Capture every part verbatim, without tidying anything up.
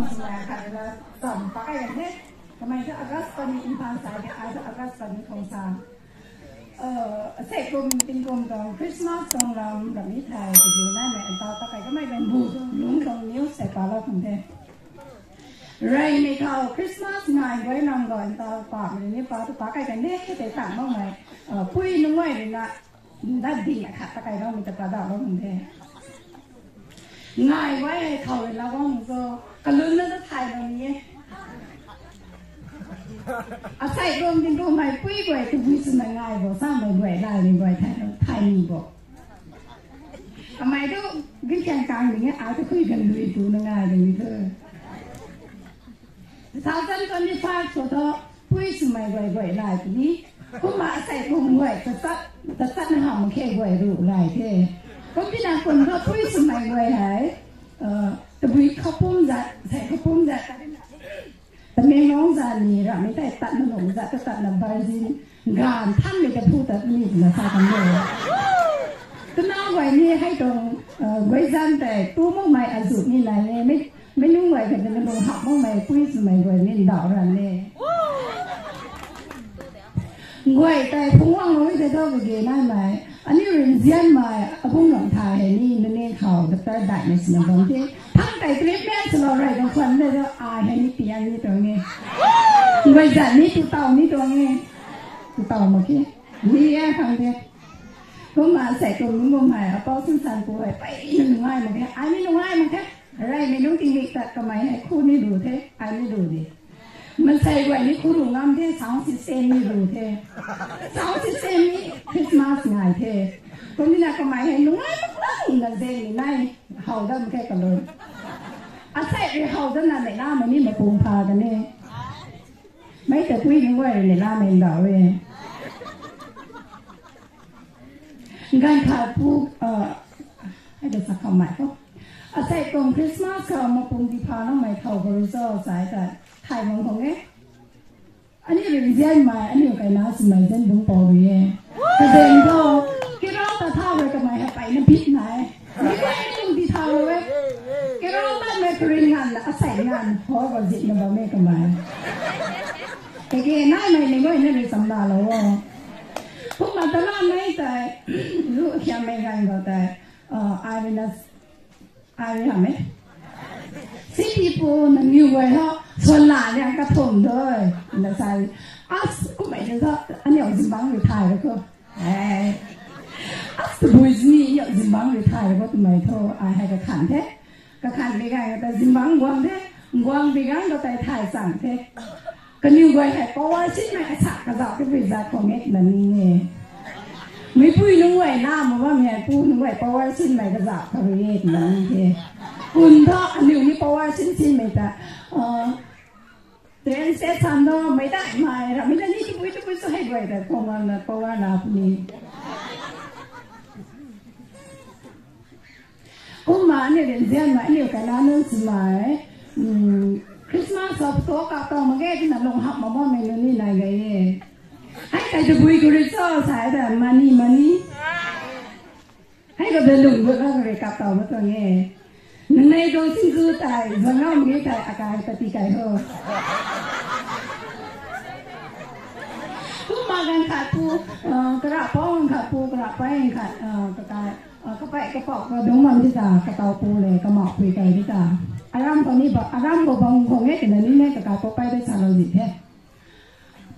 Khat la cham pakai kan the. Kamei thu August pani Imphal sa de, ai thu August pani Khongsang. Asei kum tingkum tuang Christmas tuang lam ram ni thai tiki naimei ntau ta kai kamei bamboo tuang lung tuang news sei palou khang the. Reymei khou Christmas ngai guay nam gay ntau pamei ni pa tu pakai kan de, tei tang makmei pui nungai rui na dat ding akhat ta kai loumei ta pa da lou khang the. Ngai guay hei khou rui la guang so, kalun na ta thai lou ni e. Asei kum tingkum mei pui guay tabui swna ngai bo, samei guay laimei guay thai lou, thai ni bo. Amei tu, gin kang kang ding e, ai tu pui gan lui tu na ngai ding e tu. Two thousand twenty-five khou thu, pui swmei guay guay lai puni. Kumna asei kum guay, tachat, tachat na ham khe guay ru lai the. Kum tina kum thu pui swmei guay hei, tabui khapum zat, sei khapum zat, Tamenglong zat ni ramei tei tatna nung zat, tatna virgin, gan thanmei ta phu tat ni na sa kan lo. Tuna guay ni hei tuang, guay zan tei, tu makmei azu ni nai e, mei, mei nung guay kan na nung hap makmei pui swmei guay ni ndauh ran e. Guay tei phungwang lou tei dou ge naimei. Aniu rinzianmei, abung lam thai hei ni, nane khou, doctor daihmei sina bam the. Thang tei treatment swlou rey kan khwan de dou, ai hei ni pian ni tuang e. Guay zat ni tu tau ni tuang e. Tu tau mak khe. Ni e khang de. Kumna sei kum ni bam hei, apou sun san pu hei, pey ni nungai mak khe, ai ni nungai mak khe. Reymei nung tingmik ta kamei hei khu ni lu the, ai ni lu de. Mansei guay ni khu ru ngam the, sound system ni lu the. Sound system ni Christmas ngai the. Kumna kamei hei nungai mak lang na zeng ni nai, how dam khe kalun. Asei ri how dam na neihlamei ni mapung pha kan e. Mei ta pui ni guay neihlamei ndauh e. Ganv khat pu, ai ta sa khou mei khou. Asei kum Christmas khou mapung di pha namei khou khou ru cho sai ta, thai mang khou nge. Aniu rinzianmei, aniu kaina swmei zan bung pou rui e. Kazeng khou, kirou ta thau rui kamei hei peyna bit nai. Ni guay ni lung di thau rui e. Kirou tatmei karing nganv la, asei nganv, hou khou zitna bammei kamei. Kage naimei ni guay na rui chamlou o. Kumna ta lamei tei, lu khiammei ganv khou tei, ai rui na, ai rui hamh e. City pu nangniw guay hou, swan la liang kathumh doi, na sa, as, kummei ta, aniu zingbangc rui thay rou khou. As, tabui sini aniu zingbangc rui thay rou khou twmei thu, ai hei kakhan the. Kakhan bi ganv ta zingbangc guang the, guang bi ganv ta tei thay chang the. Kaniw guay hei power sinmei kasa kazauh tabui zat khou nge na ni e. Meipui nunc guay na mak bammei hei pu nunc guay power sinmei kazauh khou rui e na ni the. Kun thu aniu ni power sin sinmei ta, train station dou, mei daihmei, ramei ta ni tabui tabui sa hei guay ta khou na power la puni. Kumna aniu rinzianmei, aniu kaina nunc swmei, Christmas khou photo kap tau mak ge twna lung hap mak bammei nunc ni nai gay e. Hei tei tabui khou rui cho sa ta, money, money. Hei khou ta lung gut la khou rui kap tau mak tuang e. Nunei tuang singzu tei, zangam ge tei, akai ta tii kai ho. Kumna ganv khat pu, karapou ganv khat pu, karapei ganv khat, kakai, kapei kapouc kadungc bam di ta, katau pu le, kamauh pui kai di ta. Aram khou ni ba, aram khou bam khou nge twna ni nge kakai poupei de salou di the.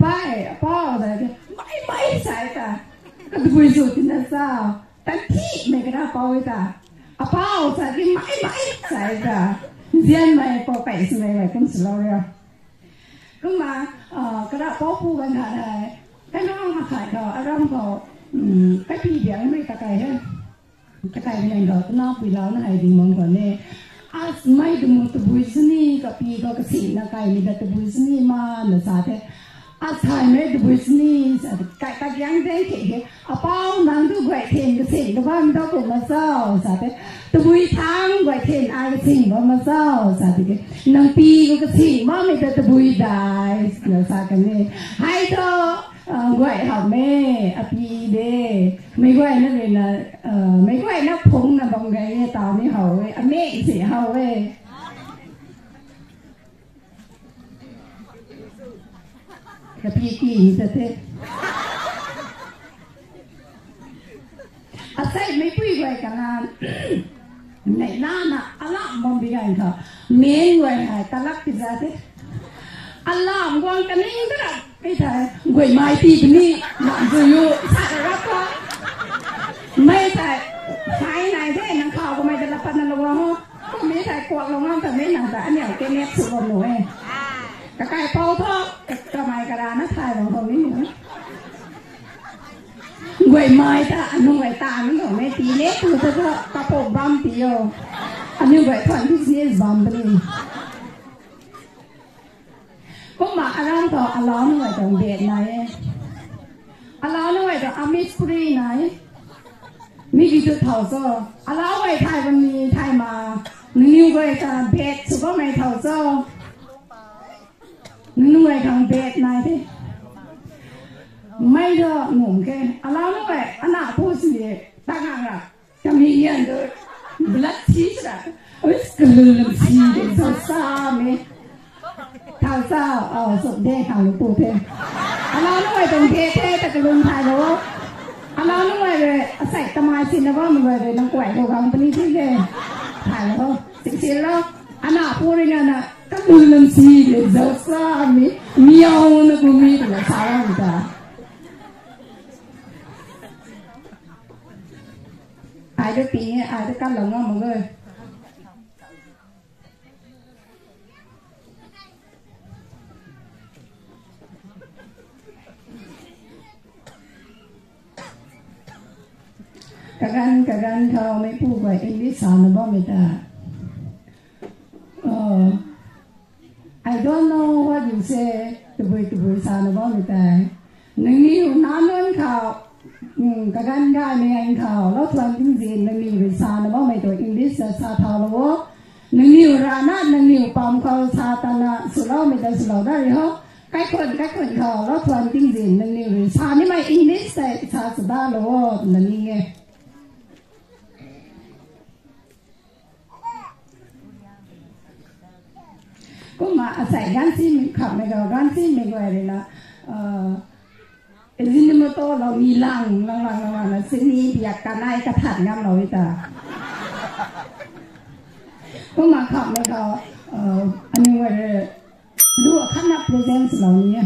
Pei, apou sa ke, mei, mei sa ta. Katabui zu tina sa, tanthimei karapou ta. Apou sa ke, mei, mei sa ta. Nzianmei pou kei swmei mei kum swlou ria. Kumna, karapou pu ganv khat hei, kainung akhat khou, aram khou, kaipi biangmei kakai he. Kakai biang khou, kanac pui lau na hei ding bam khou ne. As mei tumu tabui sini, kapi khou kasina kaimei ta tabui sini ma na sa the. As hei mei tabui sini, sa, kai ta biang deng khe khe. Apou nang tu guay thin kasing ta bam ta kum ma cho, sa the. Tabui thang guay thin ai kasing bam ma cho, sa the ke. Nang pi khou kasing bammei ta tabui dai, na sa kan e. Hei thu, guay hamh e, api de. Meic guayna rui na, meic guayna phungna bam gay e, taw ni how e, amei si how e. Pi ki ni ta the. Asei meipui guay kana, nei nana alam bam bi gan kha, men guay hei talak ti za the. Alam guang kaning ta ra, pi thei, guay mai pi puni, nam zu yu, sa ra pa. Mei thei, hai nai the, nang khou kamei ta la pat na lo ho. Mi thei kuak lo ngam ta mi nang ta aniu ke net su bam nu e. Kakai pau tho, kamei kara na thai bam khou ni ni. Guay mai ta, anu guay ta, anu guay mei pi le, tu ta ta, kapok bam pi o. Anu guay thuan business bam puni. Kumna aram khou alau nunc guay tuang bet nai e. Alau nunc guay tuang Amitpuri nai e. Mi ki tu thau cho. Alau guay thay bam ni thay ma. Nangniw guay ta bet sw bammei thau cho. Nangniw guay khang bet nai the. Mei tho num khe. Alau nunc guay ana pu sini ta ngang ra. Kami ngian tu, blood si ra. Ui, kalun si de, so sa me. Thau sa, oh, so de, thau lu pu the. Alau nunc guay tuang the the, ta kalun thay lo. Alau nunc guay rui, asei tamai si na bam guay rui, nang kuay khou gang puni thi de. Thay lo, sik si lo. Ana pu rui na na, kalun si de, so sa me. Miau na kumi tu la sa ra ta. Ai ta pi e, ai ta kalou ngam mak e. Kaganv, kaganv khou meipu guay English sa na bammei ta. Uh, I don't know what you say, tabui tabui sa na bammei tei. Nangniw nac nunc khou, mm, kaganv gaymei ganv khou, lou thuan tingzin nangniw rui sa na bammei tu English ta sa thau lo o. Nangniw rana, nangniw pam khou sa tana, swloumei ta swlou da ri ho. Kaikhun, kaikhun khou, lou thuan tingzin nangniw rui sa nimei English tei sa sa da lo o, na ning e. Kumna asei ganv simei khamhmei khou, ganv simei guay rui na, uh, Ajinomoto lou ni lang, lang, lang, lang, lang, na sini biak kanei kathat ngamlou e ta. Kumna khamhmei khou, uh, aniw guay rui, lu akhatna present lou ni e.